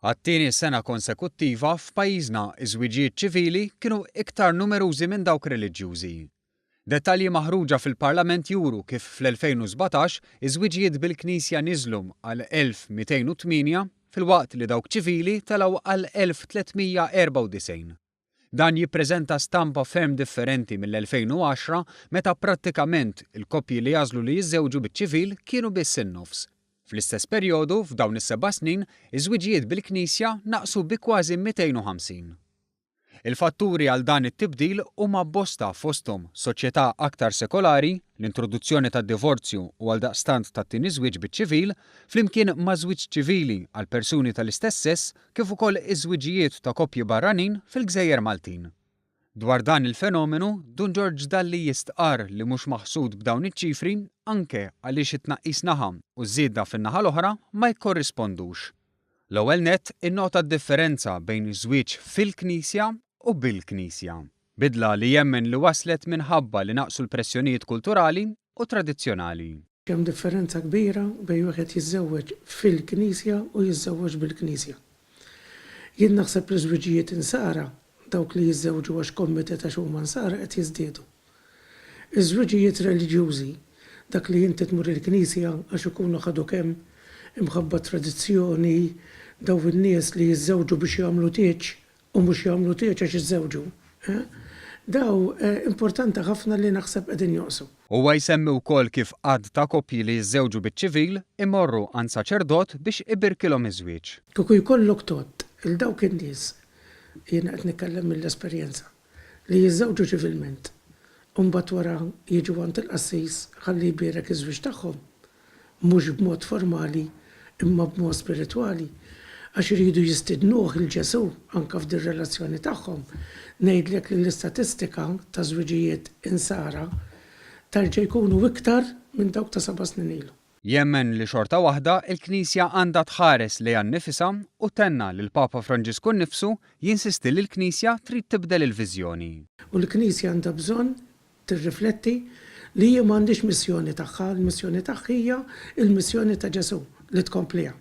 Għat-tieni sena konsekuttiva, f'pajjiżna ż-żwiġijiet ċivili kienu iktar numerużi minn dawk reliġjużi. Dettalji maħruġa fil-Parlament juru kif fl-2017 iż-żwiġijiet bil-Knisja niżlu għal 1,208 filwaqt li dawk ċivili telgħu għal 1,394. Dan jippreżenta stampa ferm differenti mill-2010 meta prattikament il-koppji li għażlu li jiżżewġu biċ-ċivil kienu biss in-nofs. Fl-istess perjodu, f'dawn is-seba' snin, iż-żwiġijiet bil-Knisja naqsu bi kważi 250. Il-fatturi għal dan it-tibdil huma bosta fosthom soċjetà aktar sekolari, l-introduzzjoni tad-divorzju u għaldaqstant tat-tieni żwieġ biċ-ċivil, flimkien ma' żwieġ ċivili għal persuni tal-istess sess kif ukoll iż-żwiġijiet ta' koppji barranin fil-gżejjer Maltin. Dwar dan il-fenomenu, Dun Ġorġ Dalli jistqarr li mhux maħsud b'dawn iċ-ċifri anke għaliex it-tnaqqis naħa u ż-żieda fin-naħa l-oħra ma jikkorrispondux. L-ewwel nett innota d-differenza bejn żwieġ fil-Knisja u bil-Knisja. Bidla li jemmen li waslet minħabba li naqsu l-pressjonijiet kulturali u tradizzjonali. Hemm differenza kbira bejn wieħed jiżżewweġ fil-Knisja u jiżżewweġ bil-Knisja. Jien naħseb li żwiġijiet Insara, dawk li jiżżewġu għax committed għax huma Nsara qed jiżdiedu. Iż-żwiġijiet reliġjużi, dak li inti tmur il-Knisja għax ikunu ħadu kemm imħabba tradizzjoni, dawn in-nies li jiżżewġu biex jagħmlu tieġ u mhux jagħmlu tieġ għax iżżewġu. Daw importanti ħafna li naħseb qegħdin jonqsu. Huwa jsemmi wkoll kif għadd ta' koppji li jiżżewġu biċ-ċivil imorru għand saċerdot biex ibirkilhom iż-żwieġ. Kieku jkollok tgħodd 'il dawk in-nies, jiena qed nitkellem mill-esperjenza, li jiżżewġu ċivilment u mbagħad wara jiġu għand il-qassis ħalli jbierek iż-żwieġ tagħhom, mhux b'mod formali imma b'mod spiritwali, għax iridu jistidnuh 'il Ġesù anke f'dir-relazzjoni tagħhom, ngħidlek li l-istatistika ta' żwiġijiet Insara terġa' jkunu iktar minn dawk ta' seba' snin ilu. Jemmen li xorta waħda l-Knisja għandha tħares lejha nnifisha u tenna li l-Papa Franġisku nnifsu jinsisti li l-Knisja trid tibdel il-viżjoni. U l-Knisja għandha bżonn Tirrifletti li hi m'għandhiex missjoni tagħha, il-missjoni tagħha hija l-missjoni ta' Ġesù, li tkompliha,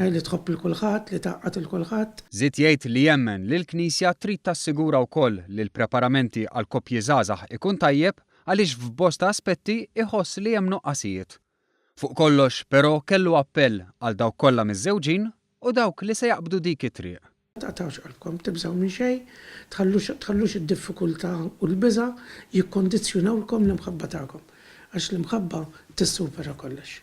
li tħobb 'il kulħadd, li tgħaqqad 'il kulħadd. Żied jgħid li jemmen li l-Knisja trid tassigura wkoll li l-preparamenti għall-koppji żgħażagħ ikun tajjeb għaliex f'bosta aspetti jħoss li hemm nuqqasijiet. Fuq kollox, però, kellu appell għal dawk kollha miżżewġin u dawk li se jaqbdu dik it-triq. Taqtgħux qalbkom, tibżgħu minn xejn, tħallux tħallux id-diffikultà u l-biża' jikkondizzjunawlkom l-imħabba tagħkom, għax l-imħabba tissupera kollox.